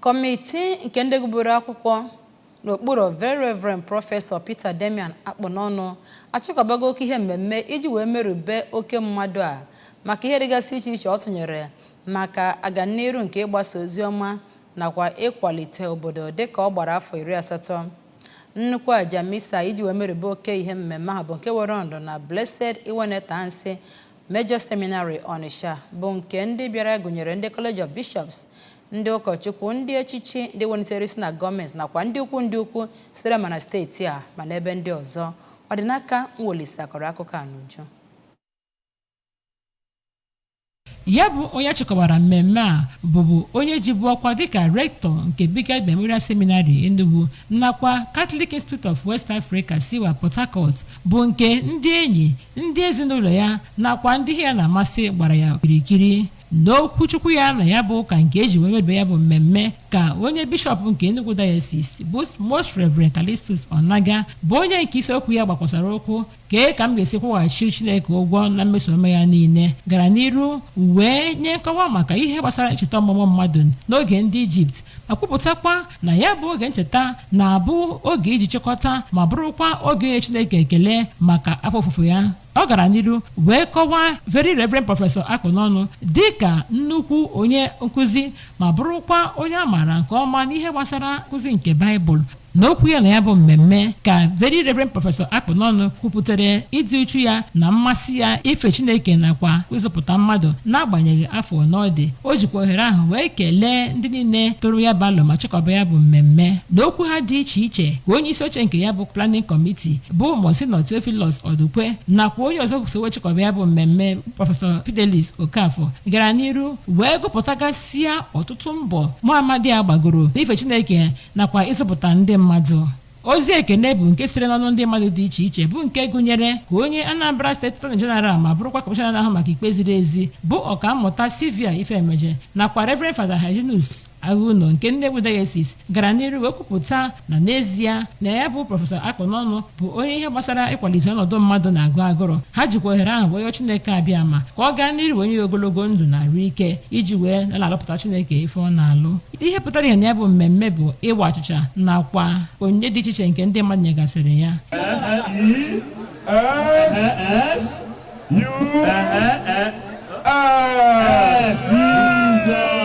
Kọmitii nke ndị gụburu akwụkwọ n'okpuru Very Reverend Prọfesọ Peter Damian Akpọnọnụ achịkọbago oke ihe mmemme iji wee merube oke mmadụ a maka ihe dịgasị iche iche ọ tụnyere maka agamniru nke ịgbasa ozi ọma nakwa ịkwalite obodo dịka ọ gbara afọ 80. Nnukwu aja misa iji wee merube oke ihe mmemme ahụ bụ nke were ọnọdụ na Blessed Iwene Tansi Major Seminary Onitsha bụ nke ndị bịara gụnyere ndị College of Bishops, ndị ụkọchukwu, ndị echichi, ndị welitere isi na gọọmenti nakwa ndị ukwu sitere ma na steeti a ma n'ebe ndị ọzọ. Ọdịnaka Nwolisa kọrọ akụkọ a n'uju. Ya bụ onye chịkọbara mmemme a bụbu onye jibu ọkwa dịka rektọ nke Bigard Memorial Seminary, Enugu, nakwa Catholic Institute of West Africa, CIWA, Port Harcourt, bụ nke ndị enyi, ndị ezinụlọ ya nakwa ndị ihe ya na-amasị gbara ya okirikiri. N'okwuchukwu ya na ya bụ ụka nke eji wee mebe ya bụ mmemme, ka onye bishọp nke Enugu Diocese, bụ Most Reverend Callistus Onaga, bụ onye nke isiokwu ya gbakwasara ụkwụ "Kee ka m ga-esi kwụghachi Chineke ụgwọ na mmeso ọma ya niile", gara n'iru wee nye nkọwa maka ihe gbasara ncheta ọmụmụ mmadụ n'oge ndị Ijipt, ma kwupụtakwa na ya bụ oge ncheta na-abụ oge iji chịkọta ma bụrụkwa oge inye Chineke ekele maka afọ ofufo ya. Ọ gara n'iru wee kọwaa Very Reverend Prọfesọ Akpọnọnụ dịka nnukwu onye nkụzi ma bụrụkwa onye a maara nke ọma n'ihe gbasara nkụzi nke Baịbụl. N'okwu ya na ya bụ mmemme, ka Very Reverend Prọfesọ Akpọnọnụ kwupụtara ịdị uchu ya na mmasị ya ife Chineke nakwa ịzụpụta mmadụ n'agbanyeghị afọ ọ dị. O jikwa ohere ahụ wee kelee ndị niile tụrụ ya balụ ma chịkọba ya bụ mmemme. N'okwu ha dị iche iche, ka onye isi oche nke ya bụ planning committee, bụ Monsignor Theophilus Ọdụkwe, nakwa onye ọzọ so wee chịkọba ya bụ mmemme, Prọfesọ Fidelis Okafọ, gara n'iru wee gụpụtagasịa ọtụtụ mbọ Muhammad a gbagoro n'ife Chineke nakwa ịzụpụta ndị mmadụ. Ozi ekene bụ nke sitere n'ọnụ ndị mmadụ dị iche iche, bụ nke gụnyere ka onye Anambra Steeti Attorney General ma bụrụkwa kọmishọna na-ahụ maka ikpe ziri ezi, bụ Ọkammụta Sylvia Ifemeje, nakwa Reverend Father Hyginus Agụnọ nke Nnewi Diocese, gara n'iru wee kwupụta na n'ezie na ya bụ Prọfesọ Akpọnọnụ bụ onye ihe gbasara ịkwalite ọnọdụ mmadụ na-agụ agụrụ. Ha jikwa ohere ahụ wee yọọ Chineke abịa ma ka ọ gaa n'iru wee nye ya ogologo ndụ na arụ ike iji wee na-alụpụta Chineke ife ọ na-alụ. Ihe pụtara ihe na ya bụ mmemme bụ ịwa achịcha nakwa onyinye dị iche iche nke ndị mmadụ nyegasịrị ya. S U S Jesus.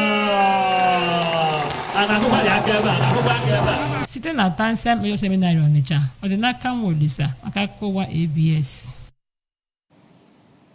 A na-ahụkwa dị aka ebe a, na-ahụkwa aka ebe a. Site na Tansian Major Seminary, Onitsha, Ọdịnaka Nwolisa maka akụkọ ụwa ABS.